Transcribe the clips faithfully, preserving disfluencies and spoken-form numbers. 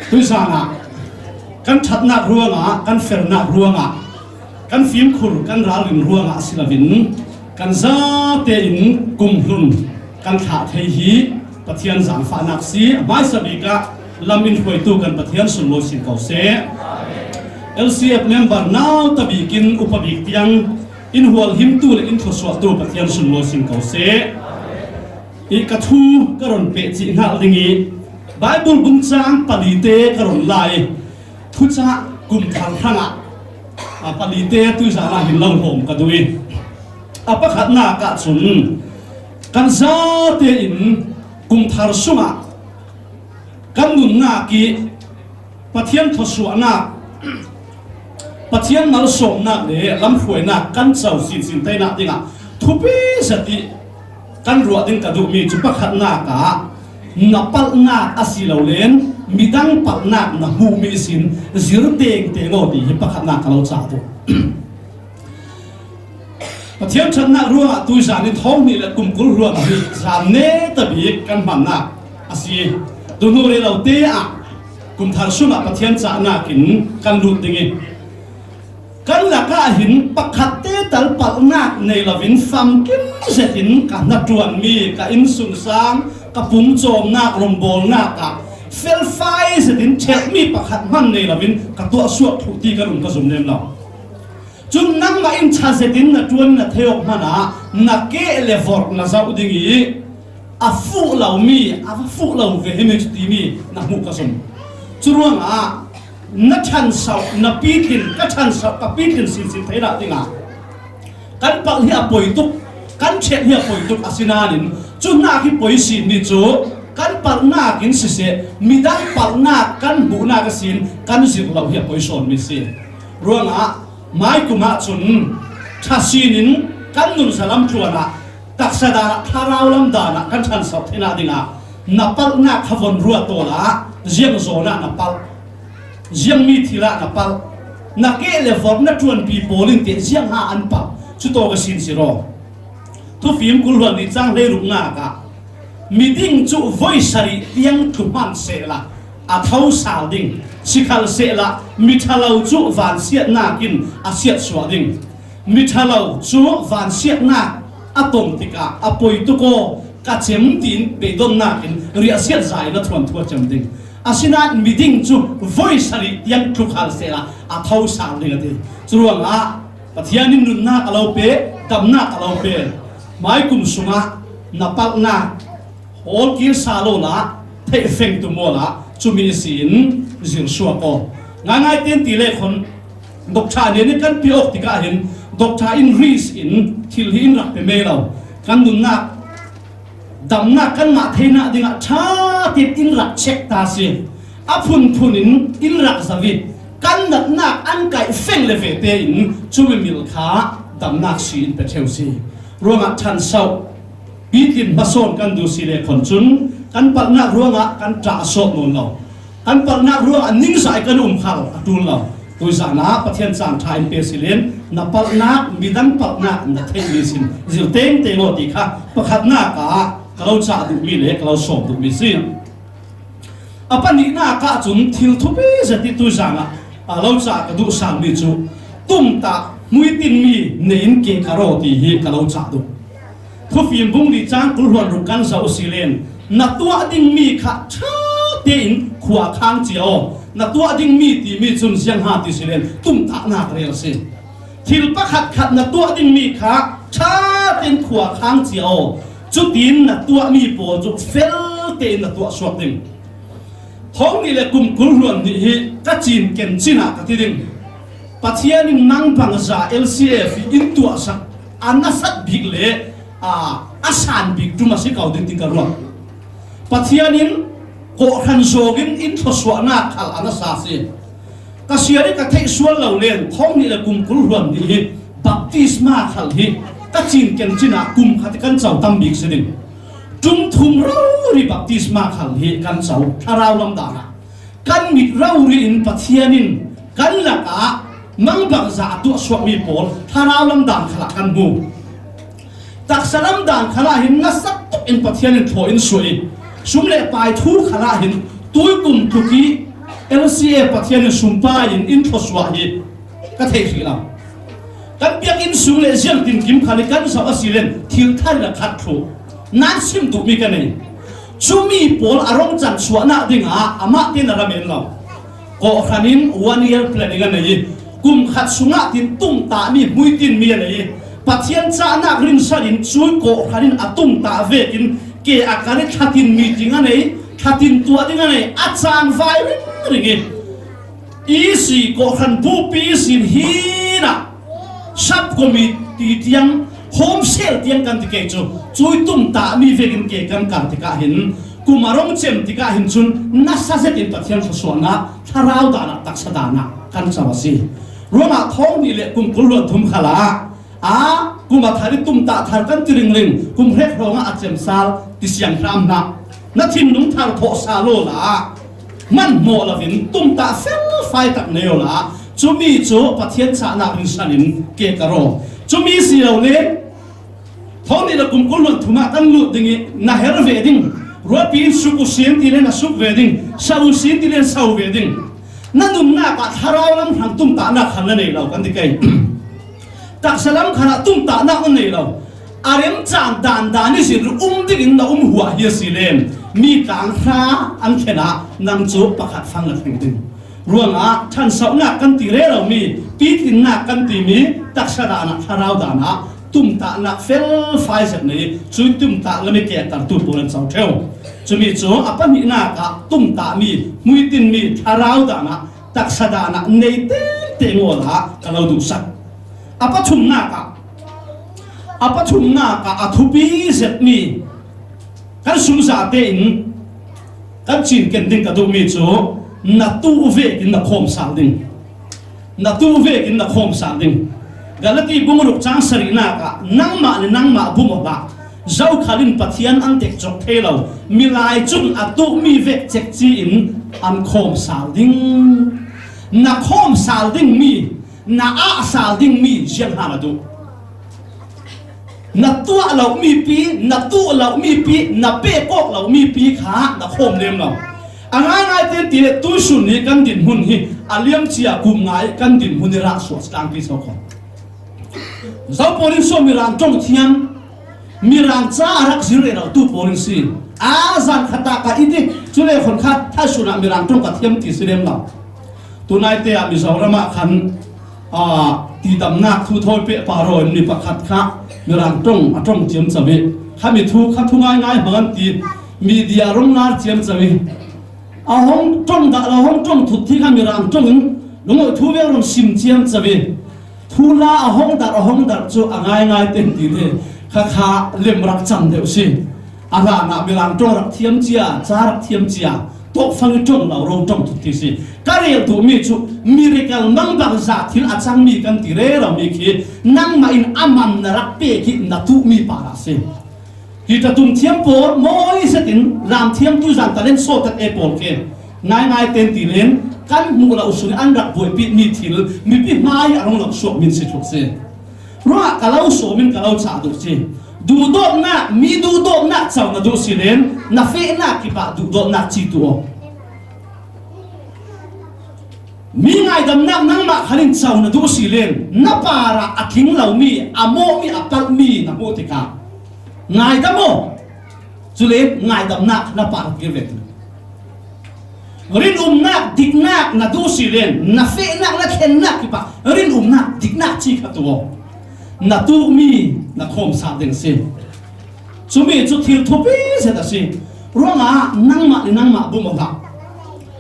Tuizan ah kan ṭhatnak ruangah, kan felnak ruangah, kan fimkhur, kan ralrin ruangah a si loin kan zate in kum hlun kan thlah thei hi Pathian zaangfahnak si. A hmaisa bik ah lam in hruaitu kan Pathian sunglawi sin ko seh. L C F member nauta bik in upa bik tiang in hualhimtu le in thluasuahtu Pathian sunglawi sin ko seh. I ka thu ka run peh cih hngal ding i Bible bung cang palite ka run la i thucah kum thar hrangah a palite tuizan ah hin lo hlawm ka duh i a pakhatnak ah cun kan zate in kum thar sungah kan nunnak i Pathian thluasuahnak, Pathian malsawmnak le lamhruainak kan co sinsin theinak dingah thupi zet i kan ruah ding ka duhmi cu pakhatnak ah na palhnak a si lo len midang palhnak na hmuhmi ihsin zir tengteng aw ti hi pakhatnak ka lo cah duh. Pathian ṭhatnak ruangah tuizan in thawng hnih le kum kul hluan hi zan neta bik kan hmannak a si. Tuhnu reh lote ah kum thar sungah Pathian cahnak in kan lut ding i kan lakah hin pakhatte tal palhnak nei loin famkim zetin ka hnaṭuanmi ka innsungsang, ka pumcawmnak, rawngbawlnak ah felfai zetin ṭhelhmi pakhat hman nei loin ka tuahsuak thluh ti kan um ka zum lem lo. Cun nangmah in ṭha zetin na ṭuan na thei awk hmanah na keh le vorh na zoh ding i a fuh lomi, a va fuh lo ve himi cu timi na hmuh ka zum. Curuangah na ṭhansoh, na pitlin, ka ṭhansoh, ka pitlin sinsin theinak dingah kan palh hi a poi tuk, kan ṭhiat hi a poi tuk, asinain cu hnak hi poi simi cu kan palhnak in siseh, midang palhnak kan hmuhnak ihsin kan zirh lo hi a poi sawnmi si. Ruangah Mai kum ah cun ṭha sinin kan nunzalam tluan ah taksa dan ah thlarau lam dan ah kan ṭhansoh theihnak dingah na palhnak kha von ruat awla ziang zawn ah na palh, ziangmi thil ah na palh, na keh le vorh na ṭuanpi pawl in teh ziang ha an palh, cu tawk a sin si raw. Thufim kul hluan nih cang hleiruknak ah miding cu voi sarih tiang tlu hmanh sehla a tho sal ding, sikhalsehla miṭhalo cu vansiatnak in a siatsuah ding. Miṭhalo cu vansiatnak a tong tikah a poi tuk aw, ka cem tiin beidonnak in riahsiat za in a thuanthu a cem ding. Asinain miding cu voi sarih tiang tlu khal sehla a tho sal ding a ti. Curuangah Pathian in nunnak a lo pe, damnak a lo pe. Mai kum sungah na palhnak hawl kir sal awla theih feng tum awla cumi ihsin zirsuak aw. Ngaingai tein ti le khon Doctor nih kan pi awk tikah hin Doctor in risk in thil hi in rak pe mei lo. Kan nunnak damnak kanmah theinak dingah ṭha tein in rak check ta si. A phunphun in in rak zoh i kan natnak an kaih feng le ve tein cumi mil kha damnak si in pe ṭheu si. Ruangah ṭhansoh, pitlin hmasawn kan duh si le khon cun kan palhnak ruangah kan ṭah a sawh nawn lo. Kan palhnak ruangah ningzah i kan um khal a ṭul lo. Tuizan ah Pathian caan ṭha in pe si len na palhnak, midang palhnak na theihmi sin zir tengteng aw ti kha pakhatnak ah ka lo cah duhmi le ka lo sawm duhmi si. A pahnihnak ah cun thil thupi zet i tuizan ah a lo cah ka duh sangmi cu tumtah hmuitinmi nei in ke ka raw ti hi ka lo cah duh. Thufim bung nih cang kul hluan ruk kan zoh si len na tuah dingmi kha ṭha tein khua khang cia aw. Na tuah dingmi timi cun ziang ha ti si len tumtahnak rel a si. Thil pakhat khat na tuah dingmi kha ṭha tein khua khang cia aw. Cutin na tuahmi pawl cu fel tein na tuah suak ding. Thawng hnih le kum kul hluan hnih hi ka cinken cinah ka ti ding. Pathian in mangbangza L C F in tuahsak a nasat bik le a, a san bik ṭum a si ko ding ti ka ruat. Pathian in kawhhran zawng in in thluasuahnak khal a nasa a si. Ka siar i ka theih sual lo len thawng hnih le kum kul hluan hnih hi baptisma khal hi ka cinken cinah kum khat i kan co tam bik si ding. Ṭum thum rori baptisma khal hi kan co thlarau lam dan ah kan mit rori in Pathian in kan lakah mangbangza a tuahsuahmi pawl thlarau lam dan khalah kan hmu. Taksa lam dan khalah hin nasat tuk in Pathian in thlaw in suah i sum le pai thu khalah hin tuikum tluk i L C A Pathian in sumpai in in thluasuah hi ka thei hrih lo. Kan biakinn sung le ziangtin kim khat hi kan zoh a si len thil thar in a khat thluh. Nan sim duh mi ka nei. Cumi pawl a rong chan suahna dingah amah te na ramen lo. Kawhhran in one year planning a nei. Kum khat sungah tin tumtah mi, hmuitin mi a nei. Pathian cahnak rinsan in cui kawhhran in a tumtah vekin ke a kar i thlatin meeting a nei, thlatin tuah ding a nei, a caan vai ringring i. E C kawhhran bupi sin hinah sub committee tiang, home cell tiang kan ti kei cu, cui tumtah mi vekin ke kan kar tikah hin, kum a rong cem tikah hin cun nasa zetin Pathian thluasuahnak, thlarau danah, taksa danah kan co a si. Ruangah thawng hnih le kum kul hluan thum khalah, a, kum a thar i tumtah thar kan ti ringring, kum hrek hrawngah a cem sal ti siang hram hna. Na thinlung thar thawh sal awla hmanhmawh loin tumtah felfai tak nei awla, cumi cu Pathian cahnak rinsan in ke ka raw. Cumi si lo le, thawng hnih le kum kul hluan thum ah kan lut ding i na her ve ding, ruahpi in suk u sin ti le na suk ve ding, sa u sin ti le na sa u ve ding. Na nunnak ah thlarau lam hrang tumtahnak khan na nei lo kan ti kei. Taksa lam khan ah tumtahnak na nei lo. A remcang dandan ihsin um dingin na um huah hi a si len, mi tlang hra an thlen ah nang cu pakhat fang na thleng ding. Ruangah ṭhansohnak kan ti rero mi, pitlinnak kan timi taksa danah, thlarau danah tumtahnak felfai zet nei, cui tumtah lam i kektartu pawl an co ṭheu. Cumi cu a pahnihnak ah tumtah mi, hmuitin mi, thlarau danah, taksa danah nei tengteng awla ka lo duhsak. A pathumnak ah, a pathumnak ah a thupi zetmi kan sumzate in kan cinken ding ka duhmi cu na tuh vekin na khawm sal ding. Na tuh vekin na khawm sal ding. Galati bung ruk cang sarihnak ah nangmah le nangmah bum awkah zokhal in Pathian an tek cawk thei lo, milai cun a tuhmi vek cekci in an khawm sal ding. Na khawm sal dingmi, na ah sal dingmi ziang hna na duh? Na tuah lomi pi, na tuh lomi pi, na pek awk lomi pi kha na khawm lem lo. A ngaingai tein ti le tuisun ni kan dinhmun hi a liam cia kum ngai kan dinhmun i rah suak tlangpi so kho. Zo pawl in so Mirang ṭong thiam, Mirang ca a rak zir rero tu pawl in si. A zan khat ah ka i ti, cule khon khat thaisun ah Mirang ṭong ka thiam ti si lem lo. Tunaite ah Mizoram ah khan, aa, tidamnak thu thawi peh pah raw in mi pakhat kha Mirang ṭong a ṭong ciamco i, kha mi thu kha thu ngaingai hmang an ti, media rong nar ciamco i, a hong ṭong dah lo, hong ṭong thut ti kha Mirang ṭong in lungawih thu vek rong sim ciamco i, thu la a hong darh, a hong darh cu a ngaingai ten ti te kha kha lem rak cam deuh si. A hlan ah Mirang ṭong rak thiam cia, ca rak thiam cia, tawkfang i ṭong lo, ro ṭong thut ti si. Ka rel duhmi cu miracle mangbangza thil a cangmi kan ti rero mi khi nangmah in a man na rak pek i na tuhmi par a si. Hi ta tum thiam pawl mawi zetin lam thiam tu zan talent sawtat e pawl khi ngaingai ten ti len kan hmuh lo sung an rak buaipih mi thil mipi hmai a rung lo suak min si thuk si. Ruah ka lo sawm in ka lo chah duh si. Duhdawtnak, mi duhdawtnak co na duh si len na fehnak kipah duhdawtnak ci tu aw. Mi ngaidamnak nangmah khan in co na duh si len na parah a tling lomi, a mawhmi, a palhmi na hmuh tikah ngaidam aw. Cule ngaidamnak na parah kir ve. Rinumnak, diknak na duh si len na fehnak, na thlennak kipah rinumnak, diknak ci kha tu aw. Na tuhmi na khawm sal ding si. Cumi cu thil thupi zet a si. Ruangah nangmah le nangmah bum aw hlah.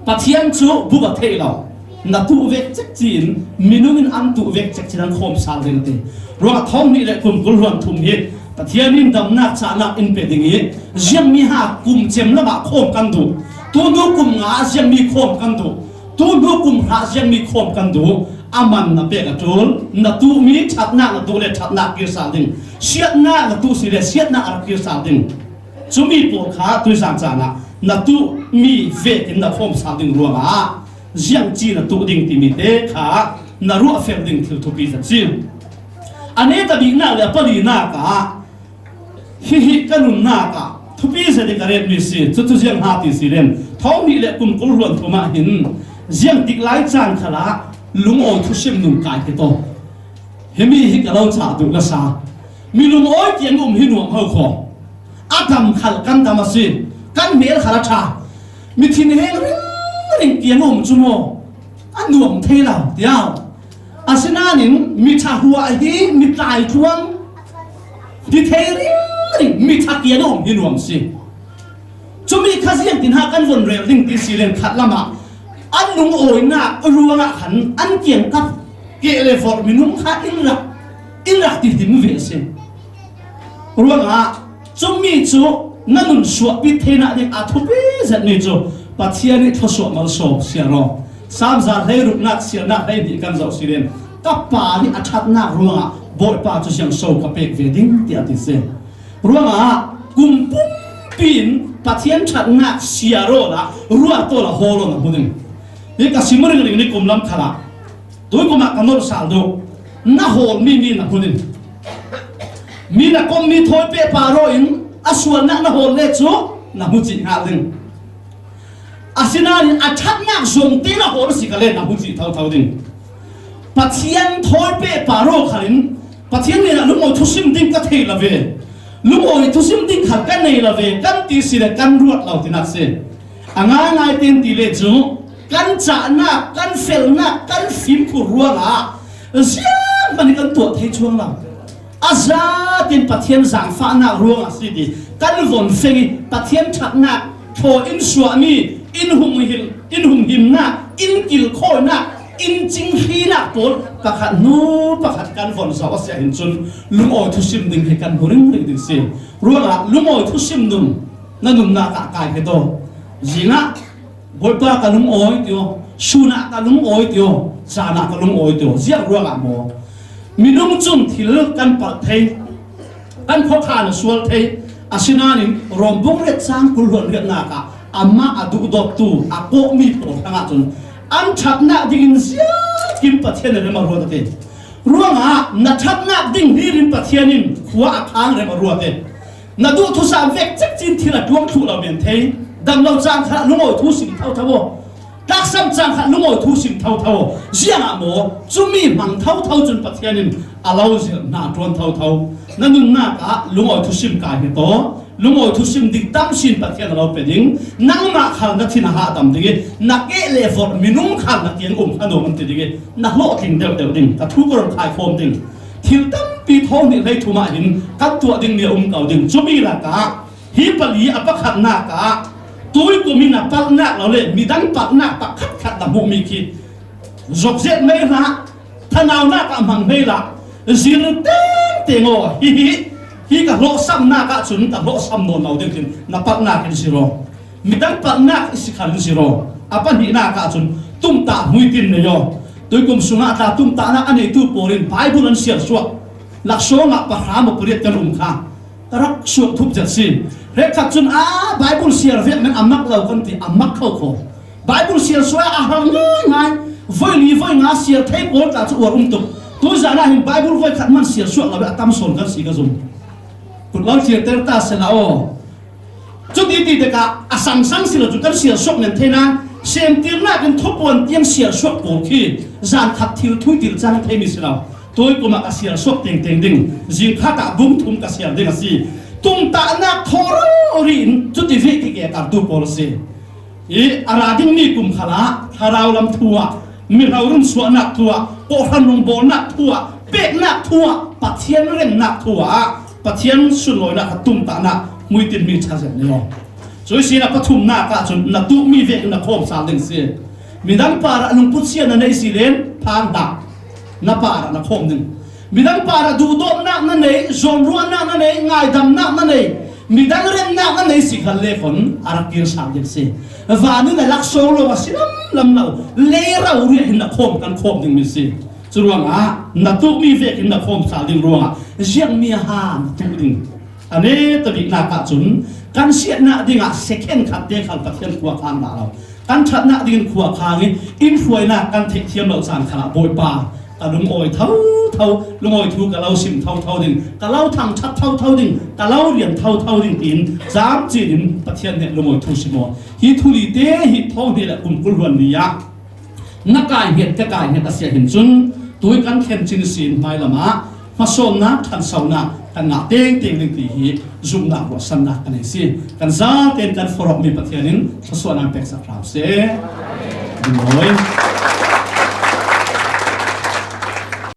Pathian cu bum a theih lo. Na tuh vek cekci in minung in an tuh vek cekci in an khawm sal ding a ti. Ruangah thawng hnih le kum kul hluan thum hi Pathian in damnak cahnak in pe ding i ziangmi ha kum cem lamah khawm kan duh. Tunu kum nga ah ziangmi khawm kan duh. Tunu kum hra ziangmi khawm kan duh. A man na pek a ṭul, na tuhmi ṭhatnak na duh le ṭhatnak kir sal ding, siatnak na tuh si le siatnak a rak kir sal ding. Cumi pawl kha tuizan caan ah na tuhmi vekin na khawm sal ding ruangah ziangci na tuh ding timi te kha na ruah fel ding thil thupi zet si. A neta biknak le a palinak ah hihi ka nunnak ah thupi zet i ka retmi si, cucu ziang ha ti si len, thawng hnih le kum kul hluan thum ah hin Ziang tik lai caan khalah lungawi thusim nun kai hi taw. Himi hi ka lo cah duh nasa. Mi lungawi tiang um hi nuam ho khaw. A dam khal kan dam a si. Kan hmel khal a ṭha. Mi thinheng ringring tiang um cu maw a nuam thei lo tiau. Asinain mi ṭha huah hi mi tlai tluang hi thei ringring mi ṭha tiang um hi nuam si. Cumi kha ziangtin ha kan von rel ding ti si len khat lamah an lungawinak ruangah khan an kiangkap keh le forh minung kha in rak in rak ti him ve a si. Ruangah cumi cu na nun suahpi theinak ding a thupi zetmi cu Pathian nih thluasuah malsawm siar aw. Saam za hleiruknak siarnak hleihnih kan zoh si len ka pa nih a ṭhatnak ruangah Bawipa cu siangso ka pek ve ding tiah ti si. Ruangah kum pumpi in Pathian ṭhatnak siar awla ruat awla hawl aw na hmu ding. Hi ka sim ringring ni kum lam khalah tuikum ah ka nolh sal duh na hawlmi mi na hmu ding. Mi na kommi thawi pehpar aw in a sualnak na hawl le cu na hmu cih hngal ding. Asinain a ṭhatnak zong te na hawl si ka le na hmu cih thotho ding. Pathian thawi pehpar aw khalin Pathian hnenah lungawi thusim ding ka thei lo ve. Lungawi thusim ding khal ka nei lo ve kan ti si le kan ruat lo tinak si. A ngaingai ten ti le cu kan cahnak, kan felnak, kan fimkhur ruangah zianghman kan tuah thei cuang lo. A zatin Pathian zaangfahnak ruangah si ti kan von feng i Pathian ṭhatnak thaw in suahmi in humhim, in humhimnak, in kilkhawinak, in cinghrinak pawl pakhat hnu pakhat kan von zoh a si ahhin cun lungawi thusim ding hi kan hmu ringring ding si. Ruangah lungawi thusim nun na nunnak ah kai hi taw. Zingah Bawipa ka lungawi tio, sunah ka lungawi tio, caan ah ka lungawi tio, ziang ruangah maw? Minung cun thil kan palh thei, kan khuakhan a sual thei, asinain Rom bung riat cang kul hluan riatnak ah amah a duhdawttu a kawhmi pawl hrangah cun an ṭhatnak dingin ziangkim Pathian in rem a ruat a ti. Ruangah na ṭhatnak ding hlir in Pathian in khua a khang rem a ruat i na duh thusam vek cekcin thil a ṭuang thluh lo men thei. Dam lo caan kha lungawi thusim thotho aw. Tlaksam caan kha lungawi thusim thotho aw. Ziangah maw cumi hmang thotho cun Pathian in a lo zirh hna ṭuan thotho. Na nunnak ah lungawi thusim kai hi taw. Lungawi thusim ding tam sin Pathian a lo pe ding. Nangmah khal na thin a hah dam ding i na keh le forh minung khal na kiang um kha nuam an ti ding i na hlawhtling deuhdeuh ding. Ka thu ka run khai khawm ding. Thil tampi thawng hnih hlei thum ah hin kan tuah dingmi a um ko ding. Cumi lakah hi pali a pakhatnak ah tuikum in a palhnak lo le midang palhnak pakhatkhat na hmuhmi khi zokzet mei hlah, thanaunak ah hmang mei lah, zir tengteng aw. Hihi hi ka hlawhsamnak ah cun ka hlawhsam nawn lo ding khin na palhnak in zir aw. Midang palhnak i si khan zir aw. A pahnihnak ah cun tumtah hmuitin nei aw. Tuikum sungah tla tumtahnak a neitu pawl in Baibal an siar suak. Laksawng ah pahra maw pariat kan um kha. Ka rak suak thup zet si. Hrekkhat cun a Baibal siar vek men a mak lo kan ti a mak kho kho. Baibal siar suak a har ngaingai. Voi li voi nga siar thei pawl tla cu uar um tuk. Tuzan ah hin Baibal voi khat man siar suak lo a tam sawn kan si ka zum. Kut lo thlir ter ta sela aw. Cuti ti tikah a sangsang si lo cu kan siar suak men thei nain, semtirnak in thupuan tiang siar suak pawl khi zan khat thil thui til cang theimi si lo. Tuikum ah ka siar suak tengteng ding, zingkhat ah bung thum ka siar ding a si. Tumtahnak thaw rori in cuti ve kikekartu pawl a si. I a ra dingmi kum khalah thlarau lam thu ah, mihro run suahnak thu ah, kawhhran rungbawlnak thu ah, peknak thu ah, Pathian remnak thu ah, Pathian sunlawinak kha tumtahnak hmuitinmi ṭha zet ni aw. Cui sinah pathumnak ah cun na tuhmi vekin na khawm sal ding si. Midang parah lungput sia na nei si len phang hlah, na parah na khawm ding. Midang parah duhdawtnak na nei, zawnruahnak na nei, ngaidamnak na nei, midang remnak na nei si khan le khon a rak kir sal ding si. Van in a laksawng lo a si lamlam lo, lei rori ah hin na khawm kan khawm dingmi si. Curuangah na tuhmi vekin na khawm sal ding ruangah ziangmi a ha na tuh ding. A neta biknak ahcun kan siatnak dingah second khat te khal Pathian khua khang dah lo. Kan ṭhatnak dingin khua khang i in hruainak kan theihthiam lo caan khalah Bawipa ka lungawi thotho, lungawi thu ka lo sim thotho ding, ka lo thangṭhat thotho ding, ka lo rian thotho ding tiin camcin in Pathian nih lungawi thu sim aw. Hi thuli te hi thawng hnih le kum kul hluan ni ah na kai hiat, ka kai hiat a sia hin cun tui kan thlen cin sin hmai lamah hmasawnnak, ṭhansonak kan ngah tengteng ding ti hi zumhnak ruahsannak kan nei si. Kan zaten kan forhawkmi Pathian in thluasuahnak peksak hram seh. Dinglawi.